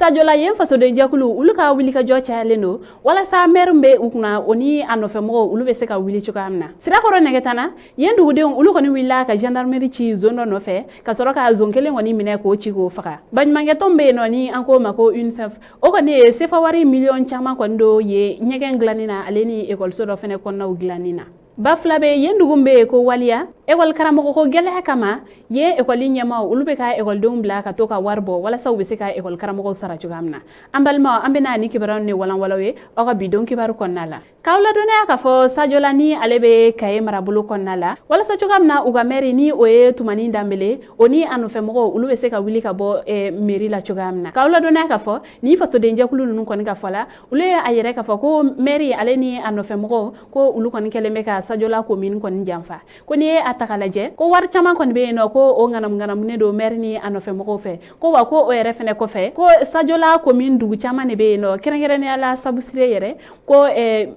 Sajola yen fasodenjɛkulu olu ka wulikajɔ cayalen don walasa mɛri bɛ u kunna, o ni a nɔfɛmɔgɔw, olu bɛ se ka wuli cogoya min na. Sirakɔrɔ Nɛgɛtana yen dugudenw, olu kɔni wulila ka gendarmerie ci zon dɔ nɔfɛ, ka sɔrɔ ka zon kelen kɔni minɛ k'o ci k'o faga. Baɲumankɛtɔn bɛ yen nɔ ni an k'o ma ko UNICEF, o kɔni ye sefa wari miliyɔn caman kɔni don yen ɲɛgɛn dilanni na, ale ni ekɔliso dɔ fɛnɛ kɔnɔnaw dilanni na. Bafulabe yen dugu bɛ yen ko Waliya, ekɔli karamɔgɔ ko gɛlɛya kama, yen ekɔli ɲɛmaaw, olu bɛ ka ekɔlidenw bila ka to ka wari bɔ walasa u bɛ se ka ekɔli karamɔgɔw sara cogoya min na. An balimaw, an bɛna ni kibaruyaw ni walanwalaw ye aw ka bi don kibaru kɔnɔna la. K'aw ladɔnniya k'a fɔ Sajola ni ale bɛ Kaye marabolo kɔnɔna la, walasa cogoya min na u ka mɛri ni o ye Tumani Danbele, o ni a nɔfɛmɔgɔw, olu bɛ se ka wuli ka bɔ mairie la cogoya min na. K'aw ladɔnniya k'a fɔ ni fasodenjɛkulu ninnu kɔni ka fɔ la, olu ye a yɛrɛ k'a fɔ ko mɛri ale ni a nɔfɛmɔgɔw, ko olu kɔni kɛlen bɛ ka Sajola commune kɔni janfa. Ko n'i ye a ta k'a lajɛ, ko wari caman kɔni bɛ yen nɔ ko o ŋanamu-ŋanamunen don mɛri ni a nɔfɛmɔgɔw fɛ. Ko wa ko o yɛrɛ fɛnɛ kɔfɛ, ko Sajola commune dugu caman de bɛ yen nɔ, kɛrɛnkɛrɛnnenya la Sabusire yɛrɛ, ko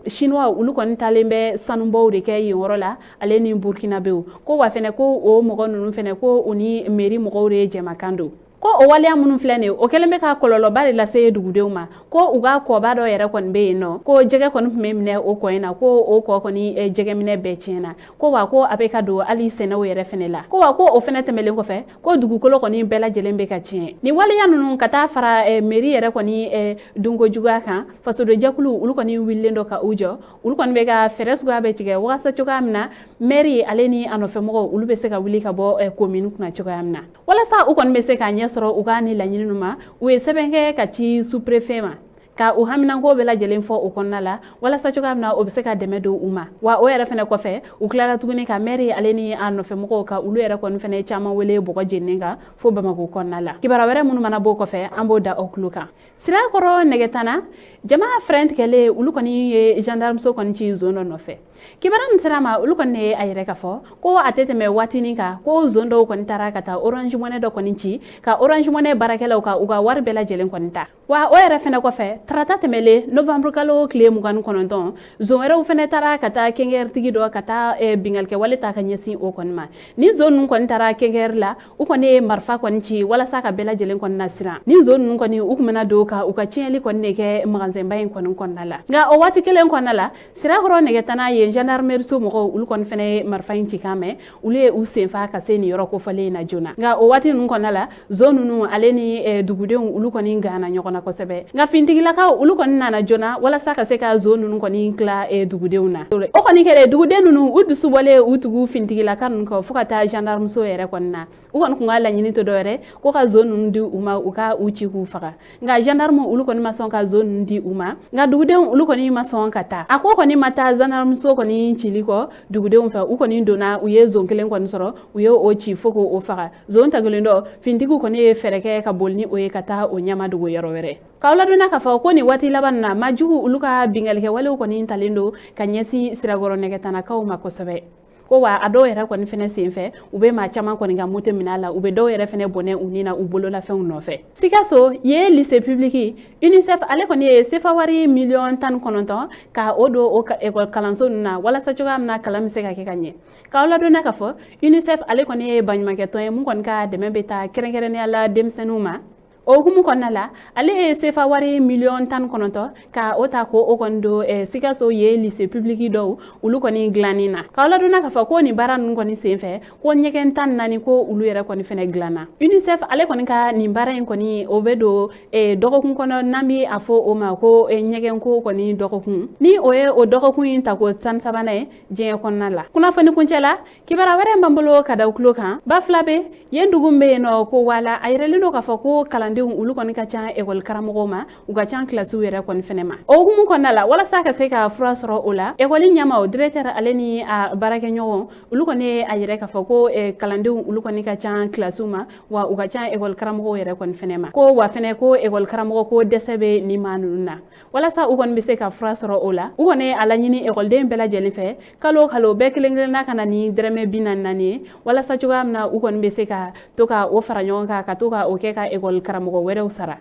chinois olu kɔni taalen bɛ sanubɔw de kɛ yen yɔrɔ la, ale ni burkinabéw. Ko wa fɛnɛ ko o mɔgɔ ninnu fɛnɛ, ko u ni mairie mɔgɔw de ye jɛmakan don. Ko o waleya minnu filɛ nin, o kɛlen bɛ ka kɔlɔlɔba de lase dugudenw ma. Ko u ka kɔba dɔ yɛrɛ kɔni bɛ yen nɔ, ko jɛgɛ kɔni tun bɛ minɛ o kɔ in na, ko o kɔ kɔni jɛgɛminɛ bɛɛ tiɲɛna. Ko wa ko a bɛ ka don hali sɛnɛw yɛrɛ fɛnɛ la. Ko wa ko o fɛnɛ tɛmɛlen kɔfɛ, ko dugukolo kɔni bɛɛ lajɛlen bɛ ka tiɲɛ. Nin waleya ninnu ka taa fara mairie yɛrɛ kɔni dunko juguya kan, fasodenjɛkulu olu kɔni wulilen don ka u jɔ. Olu kɔni bɛ ka fɛɛrɛ suguya bɛɛ tigɛ walasa cogoya min na mairie ale ni a nɔfɛmɔgɔw, olu bɛ se ka wuli ka bɔ commune kunna cogoya min na. Walasa u kɔni bɛ se k'a ɲɛ sɔrɔ u ka ni laɲini ma, u ye sɛbɛn kɛ ka ci sous-préfet ma ka u haminanko bɛɛ lajɛlen fɔ o kɔnɔna la, walasa cogoya min na o bɛ se ka dɛmɛ don u ma. Wa o yɛrɛ fɛnɛ kɔfɛ, u tilala tuguni ka mɛri ale ni a nɔfɛmɔgɔw ka olu yɛrɛ kɔni fɛnɛ caman wele bɔgɔ jeninen kan fo Bamakɔ kɔnɔna la. Kibaruya wɛrɛ minnu mana bɔ kɔfɛ, an b'o da aw tulo kan. Sirakɔrɔ Nɛgɛtana, jama fɛrɛn tigɛlen, olu kɔni ye gendarmeso kɔni ci zon dɔ nɔfɛ. Kibaruya min sera ma, olu kɔni ye a yɛrɛ ka fɔ ko a tɛ tɛmɛ waatinin kan, ko zon dɔw kɔni taara ka taa Orange Money dɔ kɔni ci, ka Orange Money baarakɛlaw ka u ka wari bɛɛ lajɛlen kɔni ta. Wa o yɛrɛ fɛnɛ kɔfɛ, tarata tɛmɛlen, novembre kalo tile 29, zon wɛrɛw fɛnɛ taara ka taa quincaillerie dɔ ka taa bingalikɛwale ta ka ɲɛsin o kɔni ma. Ni zon ninnu kɔni taara quincaillerie la, u kɔni ye marifa kɔni ci walasa ka bɛɛ lajɛlen kɔni nasiran. Ni zon ninnu kɔni, u tun bɛna don ka u ka tiɲɛli kɔni de kɛ magasinba in kɔni kɔnɔna la. Nka o waati kelen kɔnɔna la, Sirakɔrɔ Nɛgɛtana yen gendarmerie so mɔgɔw, olu kɔni fɛnɛ ye marifa in cikan mɛn, olu ye u senfa ka se nin yɔrɔ kofɔlen in na joona. Nka o waati ninnu kɔnɔna la, zon ninnu ale ni dugudenw, olu kɔni ganna ɲɔgɔn na kosɛbɛ. Nka fintigilakaw, olu kɔni nana joona walasa ka se ka zon ninnu kɔni tila dugudenw na. O kɔni kɛlen, duguden ninnu u dusu bɔlen, u tugu fintigilaka ninnu kɔ fo ka taa gendarme so yɛrɛ kɔni na. U kɔni kun ka laɲini tɛ dɔwɛrɛ ko ka zon ninnu di u ma, u ka u ci k'u faga. Nka gendarme olu kɔni ma sɔn ka zon ninnu di u ma. Nka dugudenw olu kɔni ma sɔn ka taa. A ko kɔni ma taa gendarme so kɔni cili kɔ dugudenw fɛ, u kɔni donna, u ye zon kelen kɔni sɔrɔ, u ye o ci fo k'o faga. Zon ta kelen dɔ, fintigiw kɔni ye fɛɛrɛ kɛ ka boli ni o ye ka taa o ɲama dogo yɔrɔ wɛrɛ. K'aw ladɔnniya k'a fɔ ko nin waati laban na, majugu olu ka bingalikɛwalew kɔni talen don ka ɲɛsin Sirakɔrɔ Nɛgɛtanakaw ma kosɛbɛ. Ko wa a dɔw yɛrɛ kɔni fɛnɛ senfɛ, u bɛ maa caman kɔni ka moto minɛ a la, u bɛ dɔw yɛrɛ fɛnɛ bɔnɛ u ni na u bololafɛnw nɔfɛ. Sikaso ye lycée public, UNICEF ale kɔni ye sefa wari miliyɔn 19 ka o don o ekɔli kalanso ninnu na, walasa cogoya min na kalan bɛ se ka kɛ ka ɲɛ. K'aw ladɔnniya k'a fɔ UNICEF ale kɔni ye baɲumankɛtɔn ye mun kɔni ka dɛmɛ bɛ taa kɛrɛnkɛrɛnnenya la denmisɛnninw ma. O hukumu kɔnɔna la, ale ye sefa wari miliyɔn 19 ka o ta ko o kɔni don Sikaso ye lycée public dɔw olu kɔni dilanni na. K'aw ladɔnniya k'a fɔ ko nin baara ninnu kɔni senfɛ, ko ɲɛgɛn 14, ko olu yɛrɛ kɔni fɛnɛ dilanna. UNICEF ale kɔni ka nin baara in kɔni, o bɛ don dɔgɔkun kɔnɔ n'an bɛ a fɔ o ma ko ɲɛgɛnko kɔni dɔgɔkun, ni o ye o dɔgɔkun in ta ko 13nan ye diɲɛ kɔnɔna la. Kunnafoni kuncɛ la, kibaruya wɛrɛ b'an bolo ka da tulo kan. Bafulabe yen dugu bɛ yen nɔ ko wala a yɛrɛlen don k'a fɔ ko kalandenw olu kɔni ka ca ekɔli karamɔgɔw ma, u ka ca kilasiw yɛrɛ kɔni fɛnɛ ma. O hukumu kɔnɔna la, walasa ka se ka fura sɔrɔ o la, ekɔli ɲɛmaaw, directeur ale ni a baarakɛɲɔgɔn, olu kɔni ye a yɛrɛ k'a fɔ ko kalandenw olu kɔni ka ca kilasiw ma, wa u ka ca ekɔli karamɔgɔw yɛrɛ kɔni fɛnɛ ma. Ko wa fɛnɛ ko ekɔli karamɔgɔ ko dɛsɛ bɛ nin maa ninnu na. Walasa u kɔni bɛ se ka fura sɔrɔ o la, u kɔni a laɲini ekɔliden bɛɛ lajɛlen fɛ, kalo o kalo, bɛɛ kelen kelenna ka na ni dɛrɛmɛ 44 ye, walasa cogoya min na u kɔni bɛ se ka to ka o fara ɲɔgɔn kan, ka to ka o kɛ ka ekɔli karamɔgɔ wɛrɛw sara.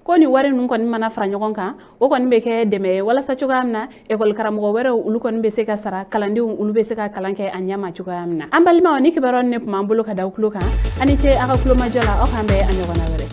Ko nin wari ninnu kɔni mana fara ɲɔgɔn kan, o kɔni bɛ kɛ dɛmɛ ye walasa cogoya min na ekɔli karamɔgɔ wɛrɛw olu kɔni bɛ se ka sara, kalandenw olu bɛ se ka kalan kɛ a ɲɛ ma cogoya min na. An balimaw, ni kibaruya ne tun b'an bolo ka da tulo kan. Aw ni ce aw ka tulomajɔ la. Aw k'an bɛn a ɲɔgɔnna wɛrɛ.